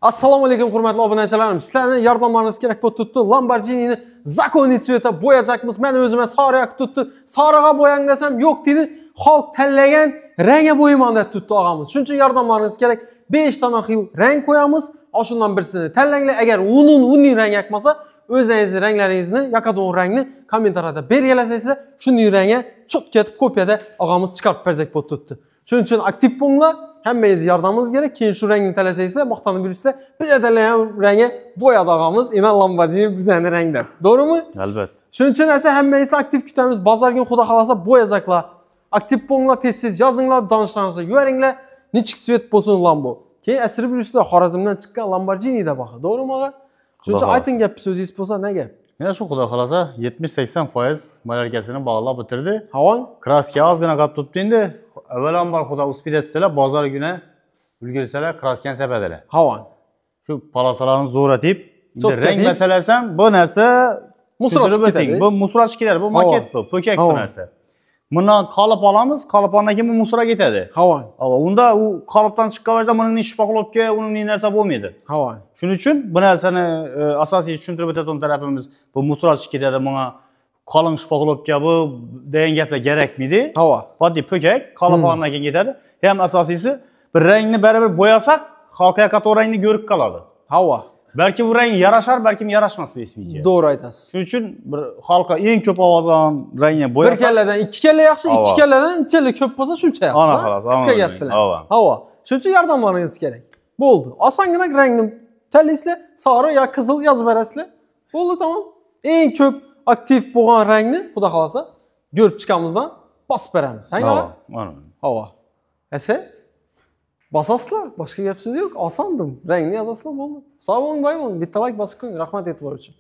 Assalomu alaykum hurmatli obunachilarim. Sizlarning yordamlaringiz kerak bo'lib turibdi. Lamborghini'ni законный цвет da bo'yayacakmiz. Men o'zime sariq yoqib turibdi. Sarig'a bo'yang desam, yo'q dedi. Xalq tanlagan rangga bo'yayman deb turibdi og'amiz. Shuning uchun yordamlaringiz kerak. 5 tane xil rang qo'yamiz. Shundan birisini tanlanglar. Agar uning rang yoqmasa, o'zingizni ranglaringizni, yoqadigan rangni kommentariyada belgilasangizlar, shunday rangga cho't ketib kopiyada og'amiz chiqarib berajak bo'lib turibdi. Shuning uchun aktiv bo'linglar. Hammangiz yordamingiz kerak. Keyin shu rangni tanlasangizlar, maqtanib yursanglar, biz tanlagan rangga bo'yadi og'amiz. Ina Lamborghini bizning rang deb. To'g'rimi? Albatta. Shuning uchun esa hammangizni aktiv kutamiz. Bozor kun xudo xolasa bo'yazaklar. Aktiv bo'linglar, tez-tez yozinglar, donishlarınızga yuboringlar. Nechik svet bo'lsin Lambo. Keyin asrib yursanglar, Xorazmdan chiqqan Lamborghini da baqa. To'g'rimi og'a? Shuning uchun ayting gap so'zingiz bo'lsa ne gap? Mana shu xudo xolasa 70-80% malarkasini bog'lab bitirdi. Havon? Kraska ozgina qolib turibdi endi. Avvalambor xudo uspid etsalar, bozor kuni ulgursalar kraskani sepadilar. Havon. Shu palasalarni zo'ratib, rang masalasi ham bu narsa musra chiqib ketadi. Bu musra chiqib ketadi, bu maket bu, po'kak bu narsa. Bundan qolip olamiz, qolip olgandan keyin bu musra ketadi. Havon. Unda u qolipdan chiqqan vaqtda buning shpaqlovka, uning narsa bo'lmaydi. Havon. Shuning uchun bu narsani asosiy tushuntirib o'tadigan tarafimiz bu musra chiqib ketadi, bunga qalin shpaqlovka bu degan gaplar kerakmidi? Havo. Oddiy po'kak qolip olgandan keyin ketadi. Ham asosiysi bir rangni baribir bo'yasak, xalq yoqadigan rangni ko'rib qoladi. Havo. Balki bu rang yarashar, balki yarashmas bu SVG. To'g'ri aytasiz. Shuning uchun bir xalqqa eng ko'p ovoz olgan rangni bo'yasak, bir kalladan ikki kalla yaxshi, ikki kalladan unchalik ko'p bo'lsa shuncha yaxshi. Ana xolos, qisqa gap bilan. Havo. Shuning uchun yordamlaringiz kerak. Bo'ldi. Osongina rangni tanlaysizlar, sariq yo qizil yozib berasizlar. Bo'ldi, tamom. Eng ko'p aktiv bo'lgan rangni xudo xolasa ko'rib chiqamizdan bosib beramiz. Havo. Havo. Esa basasizlar, boshqa gap so'z yo'q. Osondim. Rangni yozasizlar, bo'ldi. Sog' bo'ling, boy bo'ling. Bitta like bosib qo'ying. Rahmat e'tibor uchun.